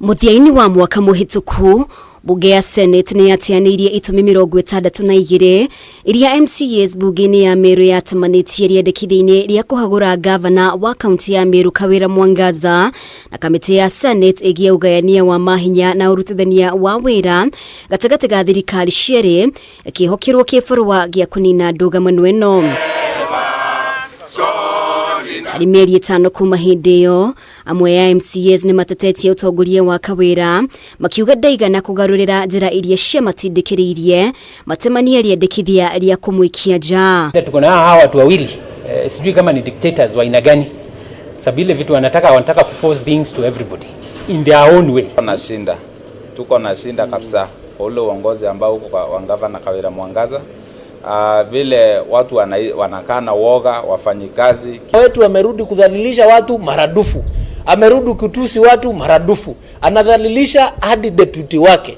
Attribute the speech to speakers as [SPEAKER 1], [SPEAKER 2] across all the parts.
[SPEAKER 1] Mũthia-inĩ wa mwaka mũhĩtũku, mbunge ya Senate nĩ yateanĩirie itũmi 62 iria MCAs mbunge-inĩ ya Meru yatamanĩtie rĩendekithia-inĩ rĩa kũhagũra ngavana wa kaunti ya Meru Kawĩra Mwangaza na kamĩtĩ ya Senate ĩgiĩ ũgayania wa mahinya na ũrutithania wa wĩra gatagatĩ ga thirikari cierĩ ĩkĩhokerwo kĩbarũa gĩa kũnina ndũgamano ĩno. Harĩ mĩeri ĩtano kuma hĩndĩ ĩyo, amwe a MCAs nĩ matetetie ũtongoria wa Kawĩra makiuga ndaigana kũgarũrĩra njĩra iria ciamatindĩkĩrĩirie matemanie rĩendekithia rĩa kũmũikia nja.
[SPEAKER 2] Tuko na hawa watu wawili sijui kama ni dictators wa aina gani, sababu ile vitu wanataka kuforce things to everybody in their own way.
[SPEAKER 3] Na shinda tuko na shinda kabisa kwa ule uongozi ambao uko wa gavana Kawira Mwangaza. Vile watu wanakaa na woga wafanyikazi
[SPEAKER 4] wetu amerudi kudhalilisha watu maradufu, amerudi kutusi watu maradufu, anadhalilisha hadi deputy wake.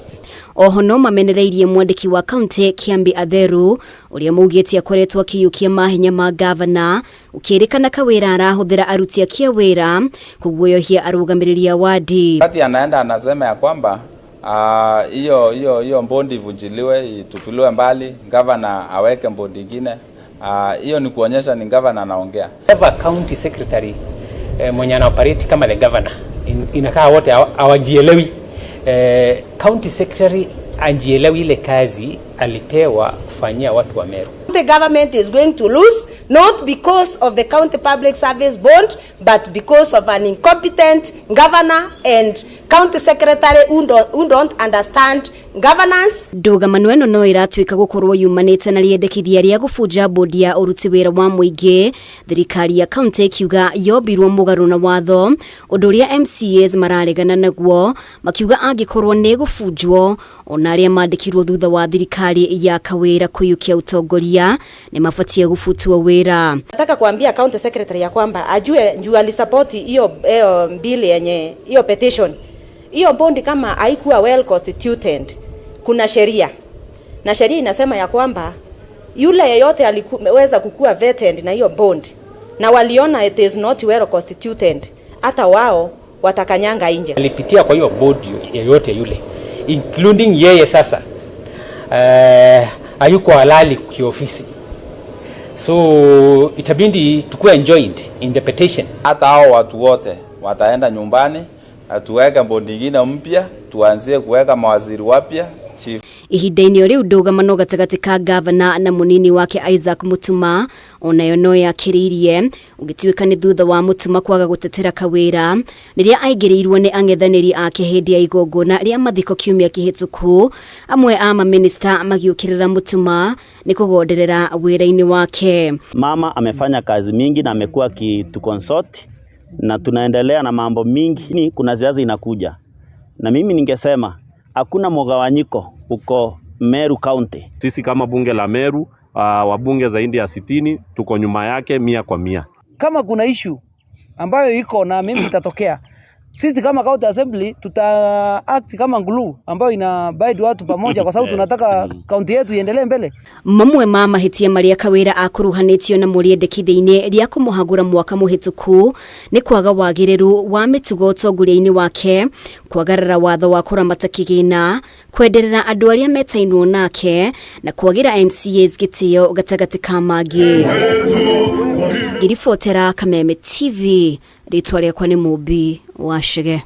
[SPEAKER 1] Oho no mamenereirie mwandĩki wa kaunti Kiambi Atheru ũrĩa maugĩte akoretwo akĩiyũkia mahinya ma gavana ũkĩrĩkana Kawĩra arahũthĩra aruti ake a wĩra kũguoyohia arũgamĩrĩri a wadi.
[SPEAKER 3] Wakati anaenda anasema ya kwamba hiyo hiyo hiyo bondi ivunjiliwe, itupiliwe mbali, gavana aweke bondi ingine. Hiyo ni kuonyesha ni gavana anaongea.
[SPEAKER 2] Ever county secretary mwenye ana operate kama the governor inakaa wote hawajielewi. County secretary anjielewi ile kazi alipewa kufanyia watu wa Meru.
[SPEAKER 5] The government is going to lose not because of the county public service board but because of an incompetent governor and county secretary who don't understand governance.
[SPEAKER 1] Ndũgamano ĩno no ĩratuĩka gũkorwo yumanĩte na rĩendekithia rĩa gũbunja bodi ya ũruti wĩra wa mũingĩ, thirikari ya kaunti ĩkiuga yombirwo mũgarũ na watho, ũndũ ũrĩa MCAs mararegana naguo makiuga angĩkorwo nĩ gũbunjwo ona arĩa mandĩkirwo thutha wa thirikari ya Kawĩra kũiyũkia ũtongoria nĩ mabatiĩ gũbutwo wĩra.
[SPEAKER 5] Nataka kuambia county secretary ya kwamba ajue juu alisupport hiyo bill yenye hiyo petition, hiyo bondi kama haikuwa well constituted, kuna sheria na sheria inasema ya kwamba yule yeyote aliweza kukua vetted na hiyo bond na waliona it is not well constituted, hata wao watakanyanga nje.
[SPEAKER 2] Alipitia kwa hiyo board yeyote yule including yeye sasa hayuko halali kiofisi, so itabidi tukue enjoined in the petition.
[SPEAKER 3] Hata hao watu wote wataenda nyumbani, tuweke bondi nyingine mpya, tuanzie kuweka mawaziri wapya chief.
[SPEAKER 1] Ihinda-inĩ o rĩu ndũgamano gatagatĩ ka gavana na mũnini wake Isaac Mutuma onayo no yakĩrĩirie ũgĩtuĩka nĩ thutha wa Mutuma kwaga gũtetera Kawĩra rĩrĩa aingĩrĩirwo nĩ ang'ethanĩri ake hĩndĩ ya igongona rĩa mathiko kiumia kĩhĩtũku, amwe a mamĩnĩsta magĩũkĩrĩra Mutuma nĩ kũgonderera wĩra-inĩ wake.
[SPEAKER 6] Mama amefanya kazi mingi na amekuwa akituconsult na tunaendelea na mambo mingi. Kuna siasa inakuja na mimi ningesema hakuna mgawanyiko uko Meru County.
[SPEAKER 7] Sisi kama bunge la Meru, wabunge zaidi ya 60 tuko nyuma yake 100 kwa 100.
[SPEAKER 8] Kama kuna issue ambayo iko na mimi itatokea, sisi kama county assembly tuta act kama glue ambayo ina bind watu pamoja, kwa sababu tunataka county yetu iendelee mbele.
[SPEAKER 1] Mamwe ma mahĩtia marĩa Kawĩra akuruhanĩtio namo rĩendekithia-inĩ rĩa kũmũhagũra mwaka mũhĩtũku nĩ kwaga wagĩrĩru wa mĩtugo ũtongoria-inĩ wake, kwagarara watho wa kũramata kĩgĩna, kwenderera andũ arĩa metainwo nake na kwagĩra MCAs gĩtĩo gatagatĩ ka mangĩ. Ngĩribotera Kameme TV, rĩtwa rĩakwa nĩ Mũmbi wa Chege.